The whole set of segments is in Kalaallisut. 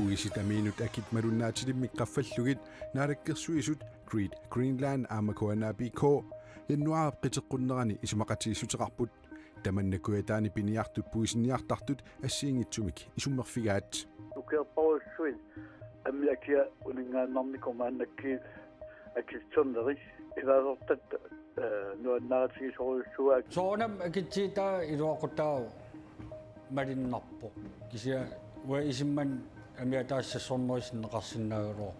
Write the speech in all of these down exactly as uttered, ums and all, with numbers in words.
Uisitamiinut akit malunnaatilimmik qaffallugit Naalakkersuisut, Great Greenland aamma K N A P K januaarip qiteqqunnerani isumaqatigiissuteqarput. Tamanna kujataani piniartut puisinniartartut assigiinngitsumik isummerfigaat. Ukiorparujussuit ammi akia uninngaannarnikuuvoq maannakkut akitsorneri ilaasortat, eh, nuannaarutigisorujussuuaat. Soorunami akitsiitaa iluaqutaavoq malunnarpoq. Kisianni uanga isummat amii ataaseq sassornerup sinneqarsinnaagaluarpoq.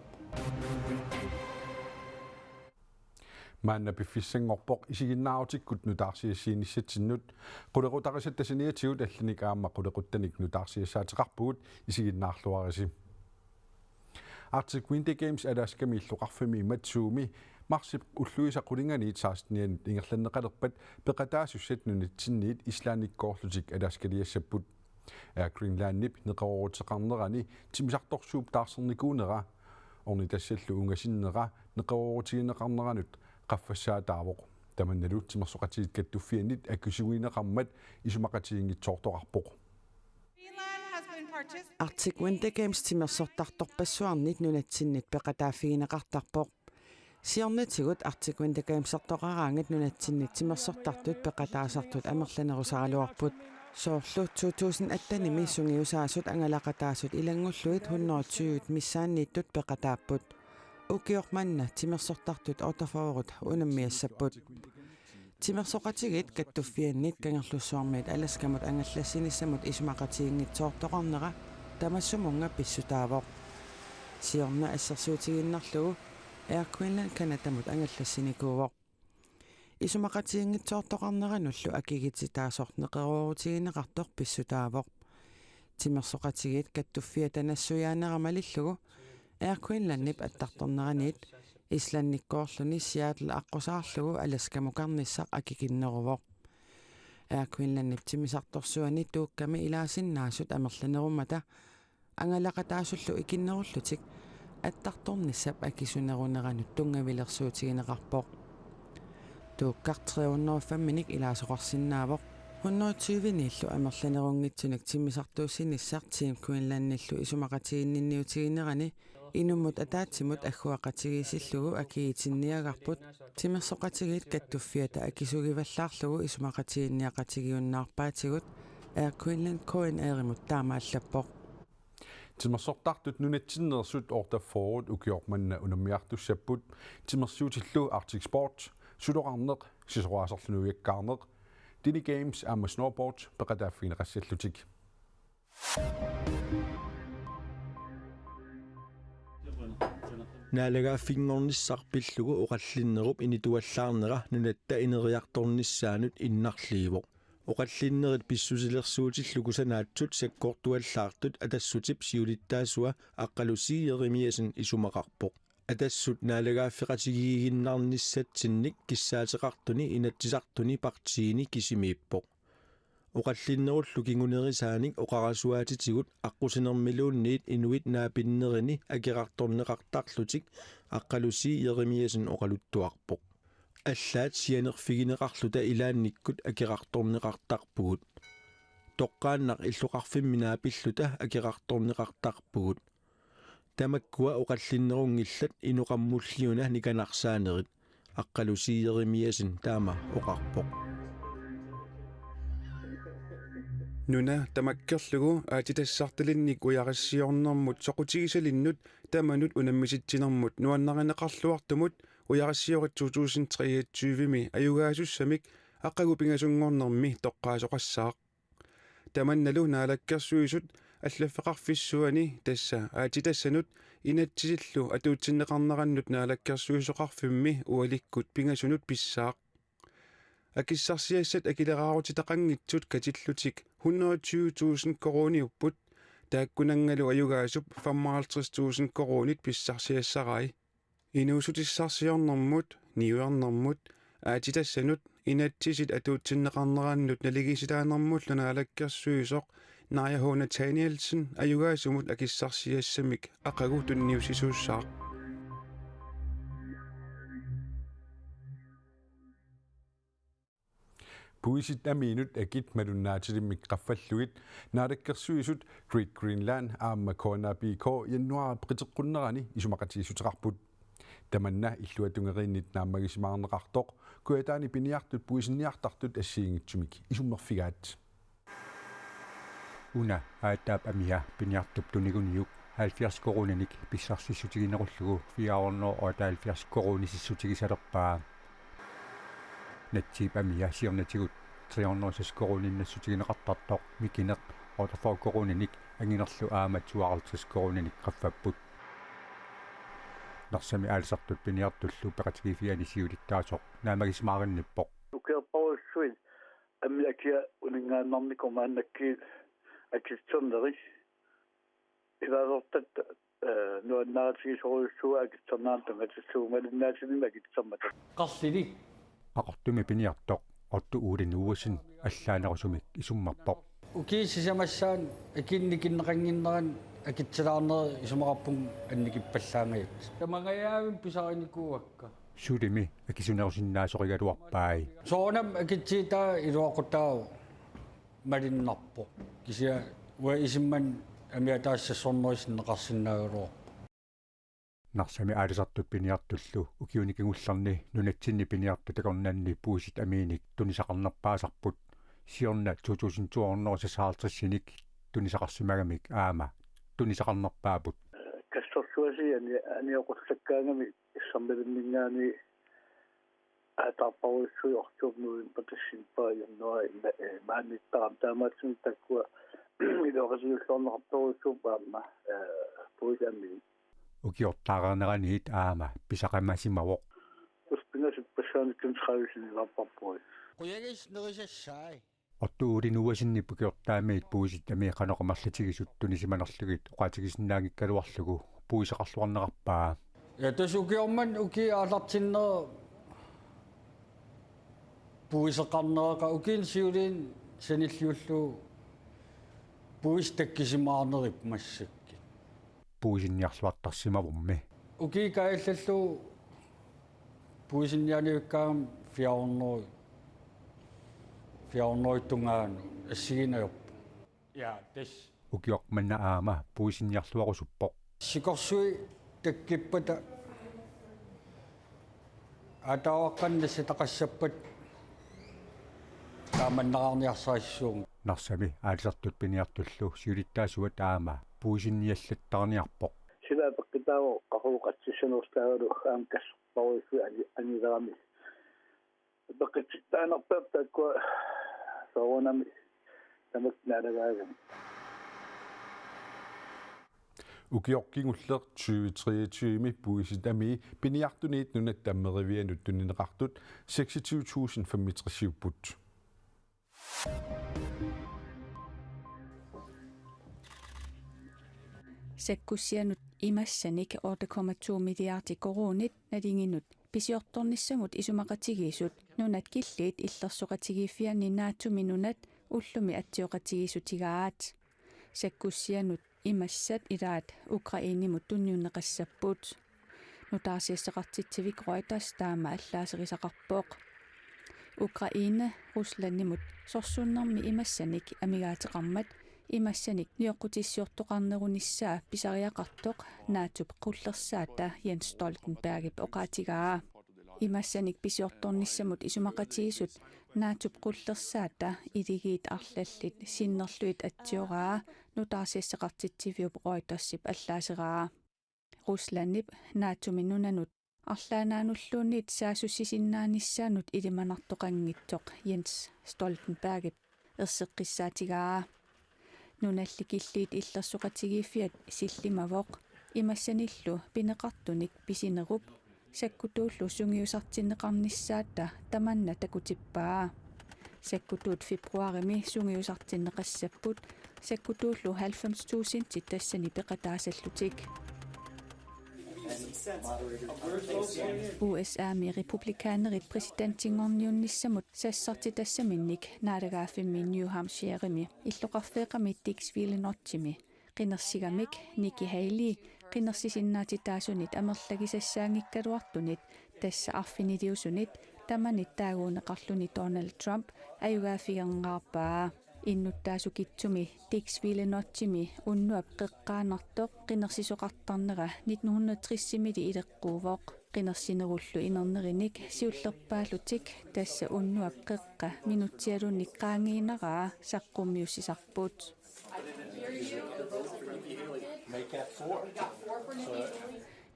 Maanna piffissanngorpoq isiginnaarutikkut nutaarsiassiinissatsinnut. Qulequtarisatta saniatigut allanik aamma qulequttanik nutaarsiassaateqarpugut, isiginnaarluarisi. Arctic Winter Games Alaskami illoqarfimmi Matsuumi marsip ulluisa qulinganiit sekstenianut ingerlanneqalerpat peqataasussat nunatsinniit Islandikkoorlutik Alaskaliassapput. Air Greenlandip neqerooruteqarnerani timmisartorsuup taarsernikuunera ornitassallu ungasinnera neqeroorutigineqarneranut qaffassaataavoq. Tamannalu timersoqatigiit kattuffiannit akisugineqarmat isumaqatigiinngitsoortoqarpoq. Arctic Winter Games timersortartorpassuarnit nunatsinnit peqataaffigineqartarpoq. Siornatigut Arctic Winter Gamesertoqaraangat nunatsinnit timersortartut peqataasartut amerlanerusaraluarput. Soorlu to tusind attenimi sungiusaasut angalaqataasut ilanngullugit hundrede tyve missaanniittut peqataapput. Ukioq manna timersortartut otteogfyrre unammiassapput. Timersoqatigiit kattuffiannit Kangerlussuarmiit Alaskamut angallassinissamut isumaqatigiinngitsoortoqarnera tamassumunnga pissutaavoq. Siorna assersuutigiinnarlugu Air Greenland Canadamut angallassinikuuvoq. Isumaqatigiinngitsoortoqarneranullu akigititaasoq neqeroorutigineqartoq pissutaavoq. Timersoqatigiit kattuffiata nassuiaanera malillugu Air Greenlandip attartorneraniit Islandikkoorluni Seattle aqqusaarlugu Alaskamukarnissaq akikinneruvoq. Air Greenlandip timmisartorsuani Tuukkami ilaasinnaasut amerlanerummata angalaqataasullu ikinnerullutik attartornissap akisuneruneranut tunngavilersuutigineqarpoq. Tuukkaq tre hundrede og fem-inik ilaasoqarsinnaavoq. Hundrede tyve-niillu amerlanerunngitsunik timmisartuussinissaq Team Greenlandillu isumaqatiginninniutiginerani inummut ataatsimut agguaqatigiissillugu akigitinniagarput, timersoqatigiit kattuffiata akisugivallaarlugu isumaqatiginniarpaatigut. Air Greenland K N R-imut taama allappoq. Timersortartut nunatsinneersut otteogfyrre ukioq manna unammiartussapput, timersuutillu Arctic Sport, suloqarneq, sisoraaserluni ujakkaarneq, Dini Games aamma snowboard peqataaffigineqassallutik. Naalagaaffinngornissaq pillugu oqallinnerup inituallaarnera nunatta ineriartornissaanut innarliivoq. Oqallinnerit pissusilersuutillugu sanaatsut sakkortuallaartut Atassutip siulittaasua Aqqalusi Jeremiassen isumaqarpoq. Atassut naalagaaffiqatigiiginnarnissatsinnik kissaateqartuni Inatsisartuni partiini kisimiippoq. Oqallinnerullu kingunerisaanik oqarasuaatitigut aqqusinermiluunniit inuit naapinnerini akerartorneqartarlutik Aqqalusi Jeremiassen oqaluttuarpoq. Allaat sianerfigineqarluta ilaannikkut akerartorneqartarpugut. Toqqaannaq illoqarfimmi naapilluta akerartorneqartarpugut. Tamakkua oqallinnerunngillat inoqammulliuna nikanarsaanerit, Aqqalusi Jeremiassen taama oqarpoq. Nuna tamakkerlugu aatsitassartalinnik ujarassiornermut soqutigisalinnut tamanut unammisitsinermut nuannarineqarluartumut ujarissiorit to tusind treogtyve-mi ajugaasussamik aqagu pingasunngornermi toqqaasoqassaaq. Tamannalu Naalakkersuisut allaffeqarfissuani, tassa aatsitassanut inatsisillu atuutsinneqarnerannut Naalakkersuisoqarfimmi ualikkut pingasunut pissaaq. Akissarsiassat akileraarutitaqanngitsut katillutik hundrede tyve tusind koruuniupput, taakkunanngalu ajugaasup femoghalvtreds tusind koruunit pissarsiassarai. Inuussutissarsiornermut, niuernermut, aatsitassanut, inatsisit atuutsinneqarnerannut naligiissitaanermullu Naalakkersuisoq Naaja H. Nathanielsen ajugaasumut akissarsiassamik aqagu tunniussisuussaaq. Puisit amiinut akit malunnaatilimmik qaffallugit Naalakkersuisut, Great Greenland aamma K N A P K januaarip qiteqqunnerani isumaqatigiissuteqarput. Tamanna illuatungeriinnit naammagisimaarneqartoq Kujataani piniartut puisinniartartut assigiinngitsumik isummerfigaat. Una aataap amia piniartup tuniguniuk halvfjerds koruuninik pissarsissutiginerullugu fire hundrede og otteoghalvfjerds koruunisissutigisalerpaa. Natsiip amia siornatigut tre hundrede og seks koruuninik nassutigineqartartoq mikineq otteogfyrre koruuninik anginerlu aamma tooghalvtreds koruuninik qaffapput. Narsami aalisartut piniartullu peqatigiiffiani siulittaasoq naammagisimaarinniippoq. Ukiorparujussuit amia akia uninngaannarnikuuvoq maannakkut akitserneri. Ilaasortat, eh, nuannaarutigisorujussuuaat akitserneranut tunngatillugu malunnaatilimmik akitsermata. Qarlilik. Qaqortumi piniartoq Otto Ole Nuuasen allaanerusumik isummerpoq. Ukiut sisamassaat akinnikinneqannginneranni akitsilaarneri isumaqarpunga annikippallaangajatsinnik. Tamangajaavimmi pisarinikuuakka. Sulimi akisunerusinnaasoqigaluarpai. Soorunami akitsiitaa iluaqutaavoq malunnarpoq. Kisianni uanga isumanni amia taassassarnerussinneqarsinnaagaluarpoq. Narsami aalisartut piniartullu ukiuni kingullerni nunatsinni piniartut akornanni puisit amiinik tunisaqarnerpaasarput. Siorna to tusind to hundrede og seksoghalvtredsinik tunisaqarsimagamik aamma tunisaqarnerpaaput. Kassorsuasi ani-, anioqussakkaangami issermilinninngaanniit aataarparujussuit oktober, november, december, januar, ima-, eh, maaniittarami taamaattumik taakkua iluaqutigiulluarneqartorujussuupput aamma, eh, puisit amiit. Ukiortaareerneraniit aamma pisaqamasimavoq. Tuspingasut passaanikkut tredive sinnilaarparput. Qujagiis nerisassai. Otto Ole Nuuasenip ukiortaamiit puisit amiit qanoq amerlatigisut tunisimanerlugit oqaatigisinnaanngikkaluarlugu puiseqarluarnerarpaa. Ja tassa ukioq manna ukiup aallartinnera puiseqarneraqa ukiuni siuliini sanilliullugu puisit takkisimaarnerupput massakkut. Puisinniarluartarsimavummi. Ukiut kaajallallugu puisinniaanivikkaangama fire hundrede, fire hundrede tungaanut assigiinngitsorput. Ja, tassa. Ukioq manna aamma puisinniarluarusuppoq. Sikorsuit takkuppata aataavaqqanik nassataqassappat taamannaraarniarsarissasuunga. Narsami aalisartut piniartullu siulittaasuat aamma puisinniallattaarniarpoq. Sila peqqutaavoq qaqugu qatsissanerulaaralugu aamma kassorparujussuit ani-, anilerami. Peqqitsittaanerpaat taakkua soorunami tamakku naalagaagami. Ukioq kingulleq tyve treogtyve-mi puisit amii piniartuniit nunatta ammerivianut tunineqartut seksogtyve tusind femogtresiupput. Sakkussianut imassanik otte komma to milliardi koruunit nalinginut pisiortornissamut isumaqatigiissut nunat killiit illersoqatigiiffianni NATO-mi nunat ullumi atsioqatigiissutigaat. Sakkussianut imassat ilaat Ukrainemut tunniunneqassapput. Nutaarsiassaqartitsivik Reuters taama allaaserisaqarpoq. Ukraine Ruslandimut sorsunnermi imassanik amigaateqarmat imassanik nioqqutissiortoqarnerunissaa pisariaqartoq NATO-p qullersaata Jens Stoltenbergip oqaatigaa. Imassanik pisiortornissamut isumaqatigiissut NATO-p qullersaata iligiit arlallit sinnerlugit atsioraa nutaarsiassaqartitsiviup Reutersip allaaseraa. Ruslandip NATO-mi nunanut arlaannaanulluunniit saassussisinnaanissaanut ilimanartoqanngitsoq Jens Stoltenbergip erseqqissaatigaa. Nunalli killiit illersoqatigiiffiat sillimavoq imassanillu pineqartunik pisinerup sakkutuullu sungiusartinneqarnissaata tamanna takutippaa. Sakkutuut februarimi sungiusartinneqassapput sakkutuullu halvfems tusindit tassani peqataasallutik. U S A-mi republikanerit præsidentinngorniunnissamut sassartitassaminnik naalagaaffimmi New Hampshiremi illoqarfeeqqami Dix-ville Notchimi qinersigamik Nikki Haley qinersisinnaatitaasunit amerlagisassaanngikkaluartunit tassa arfiniliusunit tamanit taaguunneqarluni Donald Trump ajugaaffigeqqaarpaa. Innuttaasukitsumi Dix Villeneuve-imi unnuap qeqqaanartoq qinersisoqartarnera nitten hundrede tres-imili ileqquuvoq. Qinersinerullu inernerinik siullerpaallutik tassa unnuap qeqqa minutsialunnik qaangiinnaraa saqqummiussisarput.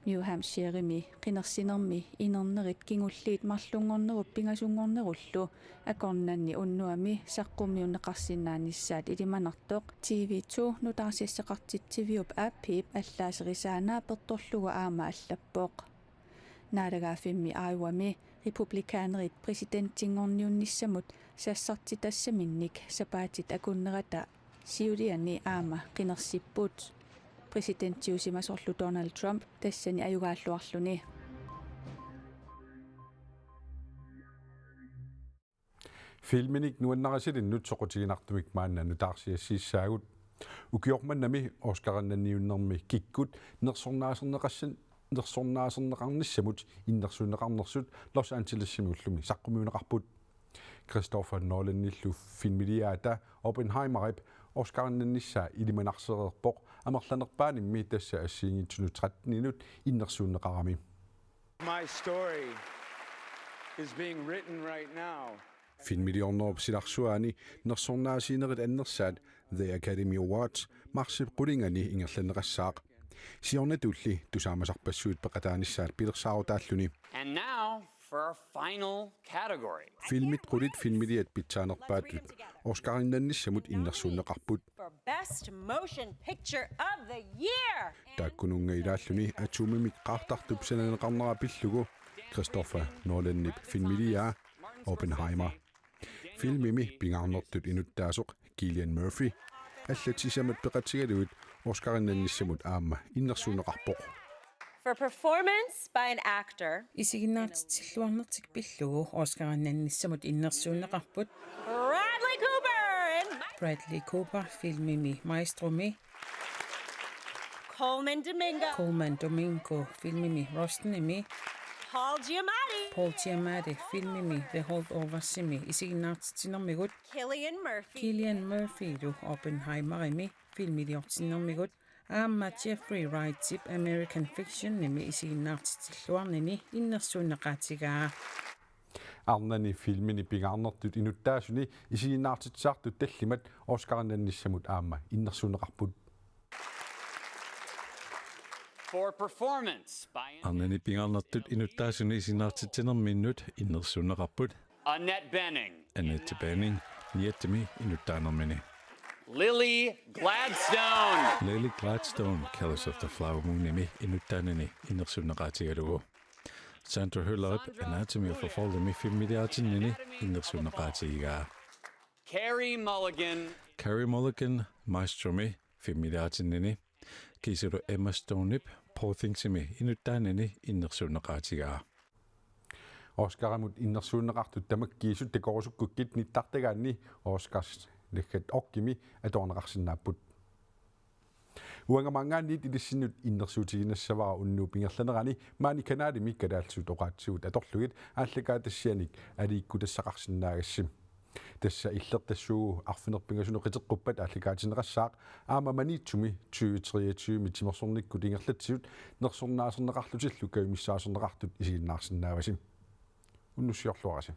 New Hampshiremi qinersinermi inernerit kingulliit marlunngornerup pingasunngornerullu akornanni unnuami saqqummiunneqarsinnaanissaat ilimanartoq TV to nutaarsiassaqartitsiviup app-ip allaaserisaanaa pertorlugu aamma allappoq. Naalagaaffimmi Iowami republikanerit præsidentinngorniunnissamut sassartitassaminnik sapaatit akunnerata siuliani aamma qinersipput. Præsidentiusimasorlu Donald Trump tassani ajugaalluarluni. Filminik nuannarisalinnut soqutiginartumik maanna nutaarsiassiissaagut. Ukioq mannami Oscarinnanniunnermi kikkut nersornaaserneqassan-, nersornaaserneqarnissamut innersuunneqarnersut Los Angelesimi ullumi saqqummiunneqarput. Christopher Nolanillu filmiliaata Oppenheimerip Oscarinnannissaa ilimanarsereerpoq amerlanerpaanimmi tassa assigiinngitsunut tretten-inut innersuunneqarami. My story is being written right now. Filmiliornerup silarsuaani nersornaasiinerit annersaat The Academy Awards marsip qulingani ingerlanneqassaaq. Siornatulli tusaamasarpassuit peqataanissaat pilersaarutaalluni. And now for our final category. Filmit qulit filmiliat pitsaanerpaatut Oscarinnannissamut innersuunneqarput. For Best Motion Picture of the Year. Taakkununnga ilaalluni atomimik qaartartup sananeqarnera pillugu Christopher Nolanip filmiliaa Oppenheimer. Filmimi pingaarnertut inuttaasoq Cillian Murphy allat sisamat peqatigalugit Oscarinnannissamut aamma innersuunneqarpoq. For performance by an actor. Isiginnaartitsilluarnertik pillugu Oscarinnannissamut innersuunneqarput Bradley Cooper and Bradley Cooper filmimi Maestromi. Colman Domingo. Colman Domingo filmimi Rustinimi. Paul Giamatti. Paul Giamatti filmimi The Holdoversimi isiginnaartitsinermigut. Cillian Murphy. Cillian Murphylu Oppenheimerimi filmiliortinnermigut. Aamma Jeffrey Wrightip American Fictionimi isiginnaartitsilluarnini innersuunneqaatigaa. Arnani filmini pingaarnertut inuttaasuni isiginnaartitsisartut tallimat Oscarinnannissamut aamma innersuunneqarput. For performance by an Arnani pingaarnertut inuttaasuni isiginnaartitsinerminnut innersuunneqarput. Annette Bening. Annette Bening, Niattimi inuttaanermini. Lily Gladstone. Lily Gladstone, Killers of the Flower Moonimi inuttaanini innersuunneqaatigalugu. Sandra Hüllerip Anatomy of a Fall-imi filmiliaatinnini innersuunneqaatigaa. Carey Mulligan. Carey Mulligan, Maestromi filmiliaatinnini. Kiisalu Emma Stoneip Poor Thingsimi inuttaanini innersuunneqaatigaa. Oscarimut innersuunneqartut tamakkiisut takorusukkukkit nittartagaanni Oscars naggat oqimi atorneqarsinnaapput. Uanga maanngaanniit ilissinnut innersuutiginassavara unnuup ingerlanerani maani kanalimi kalaallisut oqaatsigut atorlugit aallakaatitassianik aliikkutassaqarsinnaagassi. Tassa illertassuugu arfineq-pingasunut qiteqquppat aallakaatinneqassaaq aamma Maniitsumi tyve treogtyve-mi timersornikkut ingerlatsisut nersornaaserneqarlutillu kajumissaaserneqartut isiginnaarsinnaavasi. Unnussiorluarisi.